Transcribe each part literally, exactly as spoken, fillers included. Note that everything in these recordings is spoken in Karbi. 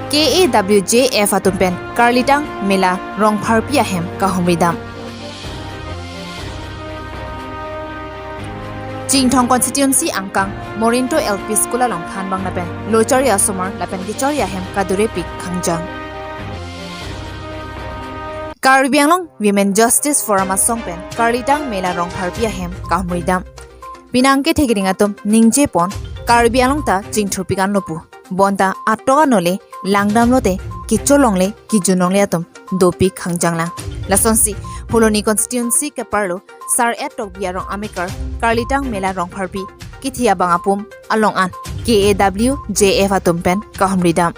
K A W J F atum pen Karlitang Mela Rongpharpi ahem kahumridam. Chinthong constituency angkang Morinto L P School along thanbang lapen lo charli asomar lapen kecharli ahem kadurepik khangjang. Karbi Anglong Women Justice Forum asong pen Karlitang Mela Rongpharpi ahem kahumridam. Penang kethekding atum ningjepon Karbi Anglong ta chingthurpik anlo pu. Bonta atok anole langdamlote kecholongle kijunongle atum dopik khangjanglang. Lasonsi Phuloni constituency keparlo Sar-et Tokbi arong amekar Karlitang Mela Rongpharpi kithi abang apum along an K A W J F atum pen kahumridam.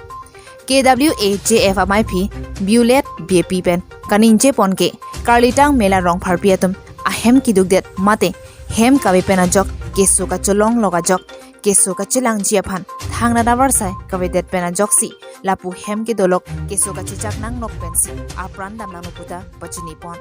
K W A J F amaiphi Violet Beypi pen kaningjepon ke Karlitang Mela Rongpharpi atum ahem kidukdet mate hem kave pen ajok keso kacholonglok ajok keso kachelangji aphan thangnat avarsai kavedet pen ajoksi lapu hem kedolok keso kachechak nangnok pensi apran damnanglo puta pachinipon.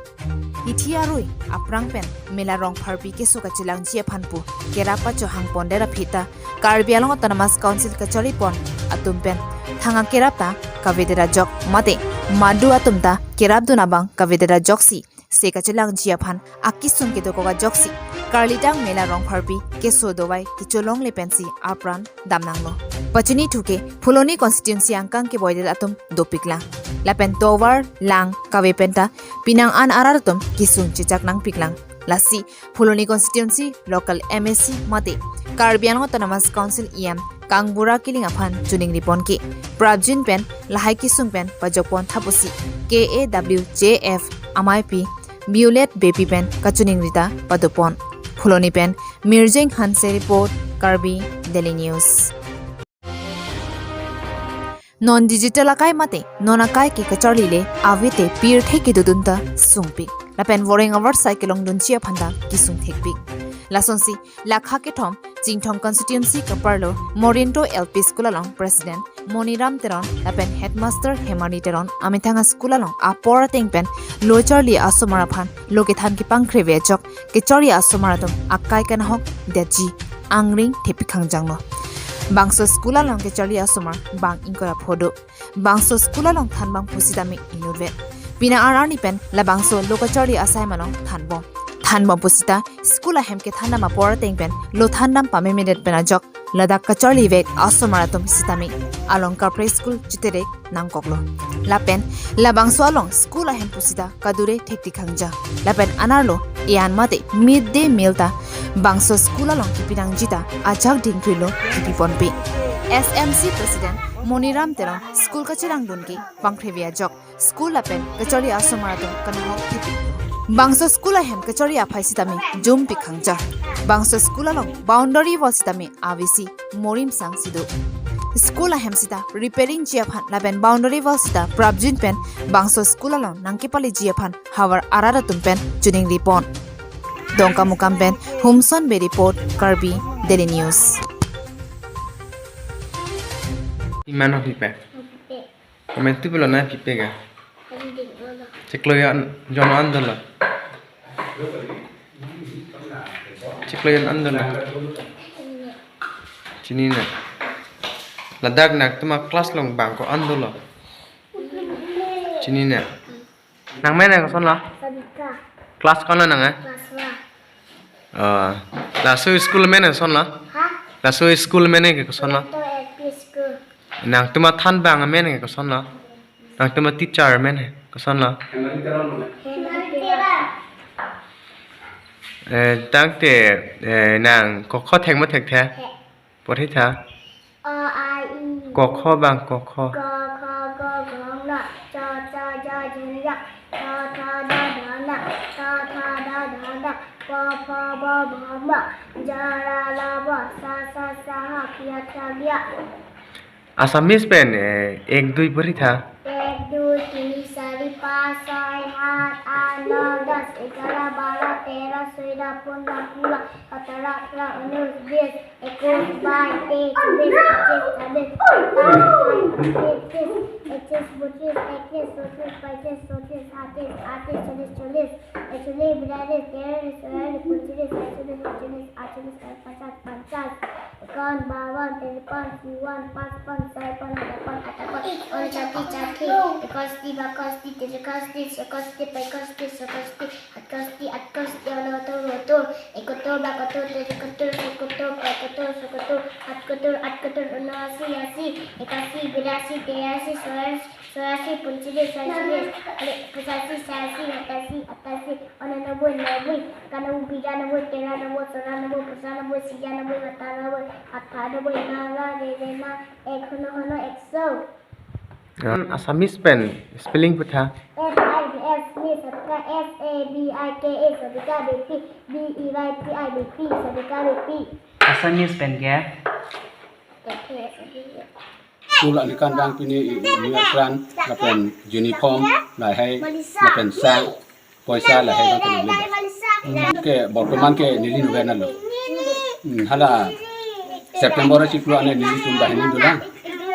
Hithi arui aphrang pen Mela Rongpharpi keso kachelangji aphan pu kerap pachohangpondet aphi ta Karbi Anglong Autonomous Council kacharlipon atum pen thang akerap ta kavedet ajok mate madu atum ta kerapdun abang kavedet ajoksi se kachelangji aphan akisung kedokok ajoksi Karlitang Mela Rongpharpi keso dovai kecholongle pensi apran damnanglo. Pachinithu ke Phuloni constituency angkang keboidet atum dopiklang. Lapen tovar lang kave penta penang an arat atum kisung chechak nangpiklang. Lasi Phuloni constituency local M A C mate Karbi Anglong Autonomous Council E M Kangbura Killing aphan chuning ripon ke prapjin pen lahai kisung pen pajokpon tha pusi K A W J F amaiphi Violet Beypi pen kachuning rita padopon. Phuloni pen Mirjeng Hanse report, Karbi Daily News. Non digital akai mate non akai ke kacharli le avete pirthe kedodun ta sungpik. Lapen voreng avarsai kelongdunji aphan ta kisung thekpik. Lasonsi lakha kethom Chinthong constituency keparlo Morinto L P School along President Moniram Teron lapen Headmaster Hemari Teron amethang a-school along apor ateng pen lo charli asomar aphan lo kethan kepangkhreve ajok kecharli asomar atum akai kanahok detji angring thepik khangjanglo. Bangso school along kecharli asomar bang ingkoi ra pho do. Bangso school along thanbang pusitame inutvet. Penang arni pen labangso lo kacharli asai malong thanbom. Thanbom pusita school ahem kethandam apor ateng pen lo thandam pamemedet pen ajok ladak kacharlivek asomar atum sitame along kaprek school chiterek nangkoklo. Lapen labangso along school ahem pusita kadure thektik khangja. Lapen anerlo eyan mate mid day meal ta bangso school along kipinangji ta ajak dingkrilo kipiponpe. S M C President Moniram Teron school kachelangdun ke pangkhreve ajok school lapen kacharli asomar atum kanahok thepik. Bangso school ahem kacharli aphai sitame jumpik khangja. Bangso school along boundary wall sitame avesi morim sang si do. School ahem sita repairing ji aphan lapen boundary wall sita prapjin pen bangso school along nangkepaleji aphan havar arat atum pen chuning ripon. Dongkamukam pen Humson Bey report, Karbi Daily News. Iman hohi pe. Komentu pelo na pipe ga. Chiklo yon jon an dolo. Chiklo yon an dolo. Chinine. Ladak nangtum a-class along bang ko-an dolo. Chinine. Nang mene kosonlo? Sadika. Class ko-an nang eh? Class one. Oh. Laso school mene kosonlo? Ha? Laso school mene ke kosonlo? Morinto L P school. Nangtum athanbang amen ke kosonlo? Nangtum a-teacher amen ke kosonlo? Hemari Teron. Eh, tangte, eh, nang ko kho thek ma thekthe? Thek. Porhi tha. A, I, I. Ko kho bang ko kho. Ko, kho, go, go, no. Cho, cho, jo, jo, no. Tho, tho, do, do, no. Tho, tho, do, do, no. Po, pho, bo, bo, mo. Jo, ro, lo, bo. Sa, sa, sa, ho. Kyo, kyo, gyo. Assamese pen, eh, ek dui porhi tha. এক, দুই, তিন, চাৰি, পাঁচ, ছয়, সাত, আঠ, ন, দহ, এঘাৰ, বাৰ, তেৰ, চৈধ্য, পোন্ধৰ, ষোল্ল, সোতৰ, ওঠৰ, ঊনৈশ, বিশ, একৈশ, বাইশ, তেইশ, চৌবিশ, পঁচিশ, ছাব্বিশ, সাতাইশ, আঠাইশ, ঊনত্ৰিশ, একত্ৰিশ, বত্ৰিশ, তেত্ৰিশ, চৌত্ৰিশ, পঁয়ত্ৰিশ, ছয়ত্ৰিশ, সাতত্ৰিশ, আঠত্ৰিশ, চল্লিশ, চল্লিশ, একচল্লিশ, বিয়াল্লিশ, তেয়াল্লিশ, চুয়াল্লিশ, পঁয়তাল্লিশ, ছয়চল্লিশ, সাতচল্লিশ, আটচল্লিশ, পঞ্চাশ, পঞ্চাশ। Pon, bawan, telepon, siwan, paspon, saipon, adapon, atapon, on, chati, chati, ekosti, bakosti, terekosti, sekosti, pekosti, sokosti, atkosti, atkosti, onotur, otur, ekotur, bakotur, terekotur, sekotur, pekotur, sokotur, atkotur, atkotur, unoasi, asi, ekasi, birasi, tirasi, soyasi, soyasi, punchili, soyasi, le, pusasi, sasi, atasi, atasi, onanobui, nobui, kanobui, bijanobui, teranobui, soranobui, pusanobui, sijanobui, vatanobui, aphanobui, nara, rerena, ek hono hono, ekso. Assamese pen spelling putha. S I D S, Smith, Sabika, S A B I K A, Sabika, bepi, B E Y P I, bepi, Sabika, bepi. Assamese pen ke? School aningkan abang pini i, i, nirkran, lapen uniform, lahai, lapen sang, poisa, lahai abang pini. Hmm, ke bortoman ke neli noven lo. Hmm, hala September achiklo ane nelitum banghini dolang.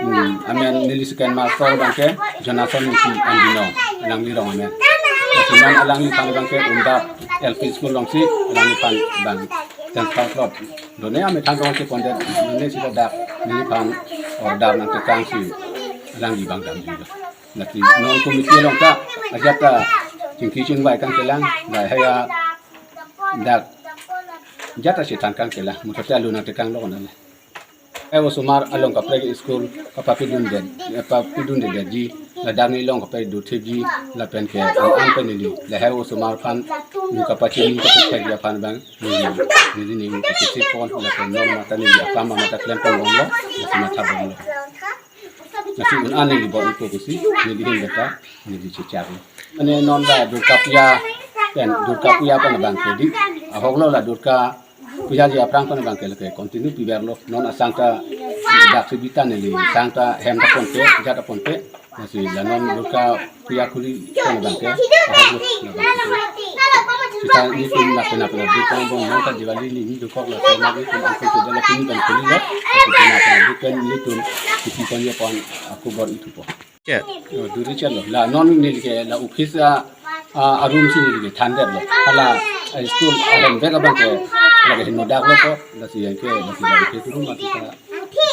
Hmm, amen neli second master abang ke Jonathan Ingti Anbinong, alangli rong amen. Lasi non alangliphan abang ke Umdap L P School alongsi alangliphan abang transfer plot. Done amethang rong si pondet, done si ladak neliphan order nangtekangsi alangli abang damji lo. Lasi non committee along ta ajat ta chingki chingvai kangkelang, lahai adak ajat ta chethan kangkelang, muthot ta lo nangtekanglo nang. Lahai osomar along kaprek school kapapidundet, eh, papidundetji, ladak nelilong kaprek dothekji, lapen ke an an pen neli lahai osomar aphan neli kapachini kapachekji aphan abang neli, neli neli kapachepon, lapen non mata neli akam mata klempon bomlo, lasi matha bomlo. Lasi un an neli bor-ipo pusi neli ahin beta neli chechari. Mane non la Durga Puja pen, Durga Puja pen abang ke di, ahok lo la Durga Puja ji aphrang pen abang ke lake continue piverlo. Non asang ta daksi bita neli, sang ta hem ta ponpe, jat ta ponpe. Lasi la non Durga Puja khuli pen abang ke, ahok lo, la abang ke. Seta nelitum lapen lapen abang bong, non ta Diwali ni ni dokok la, seta nelitum angkung kedala pini pen khulilo. Seta lapen lapen nelitum kiti pon ye pon, ako bor-ithupo. Ke? Oh, duri chelo. La non neli ke la office a, a, a room si neli ke thandetlo. Hala, a, school ahem vek abang ke la ke hinodaklo ko, lasi yang ke, lasi la office room mati ta.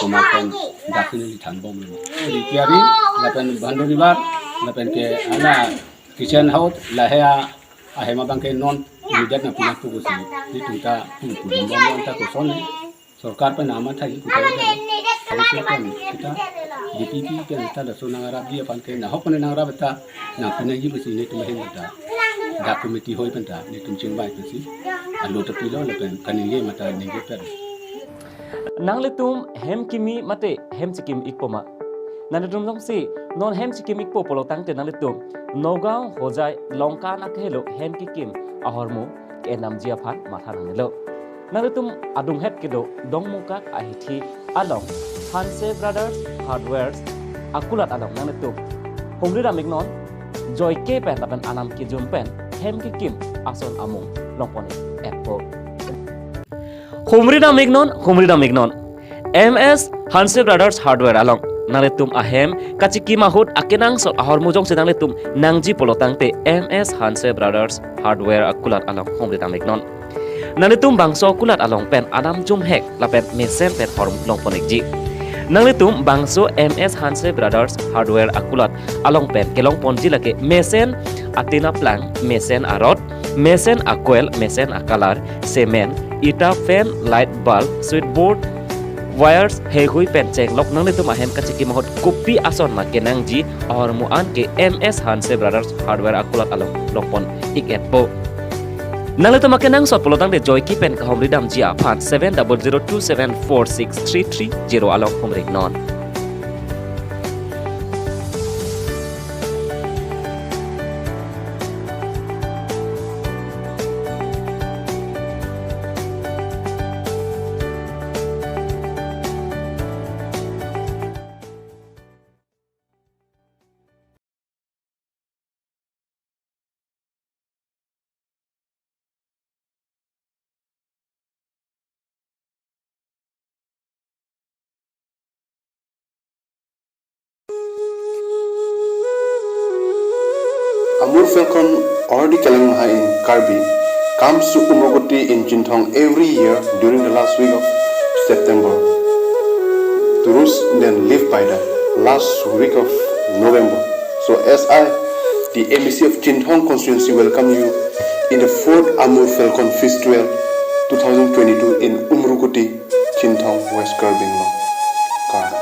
Komat pen daksi neli thanbomlo. Neli kiari, lapen boundary wall, lapen ke hala kitchen house, lahai ahem abang ke non immediate nangpinangpo pusi. Nelitum ta pu pu dun bomlo, anta koson. Sorkar pen amatha hi kuta kuta. Habis pen kita D P P pen kita laso nangrapji aphan ke nahok pen nangrap ta nangpinangji pusi nelitum ahin ta. Dak committee hoi pen ta nelitum chingvai pusi. Alo ta pilo lapen kaningje mata ningje pen. Nanglitum hem kimi mate hem chikim ikpo ma? Nanglitum jongsi non hem chikim ikpo pulo tangte nanglitum Nagaon Hojai Longkan akehelo hem kekim ahormu ke-endamji aphan matha nangnelo. Nanglitum adunghet kedo Dongmukak ahithi along Hanse Brothers Hardware akulat along nanglitum humri dam iknon, joike pen lapen anam kejum pen hem kekim ason amung longpon-ikpo. Humri dam iknon, humri dam iknon. M S Hanse Brothers Hardware along nanglitum ahem kachikim ahut akenangsot ahormu jongsi nanglitum nangji pulo tangte M S Hanse Brothers Hardware akulat along humri dam iknon. Nanglitum bangso akulat along pen anam jumhek lapen mesen pen ahormu longpon-ikji. Nanglitum bangso M S Hanse Brothers Hardware akulat along pen kelongponji lake mesen atina plang, mesen arod, mesen acoil, mesen acolor, cement, ita, fan, light bulb, switchboard, wires, heihui pen chenglok nanglitum ahem kachikim ahut kopi ason ma kenangji ahormu an ke M S Hanse Brothers Hardware akulat along longpon-ik-etpo. Nanglitum akenangsot pulo tangte joike pen kahumri damji aphan seven double zero two seven four six three three zero along humri iknon. Amur Falcon or the Keleng Mahai in Karbi comes to Umrokoti in Chinthong every year during the last week of September. to roots, then live by the last week of November. So as I, the M A C of Chinthong constituency, welcome you in the fourth Amur Falcon Festival two thousand twenty-two in Umrukuti, Chinthong, West Karbi Anglong. Kardom.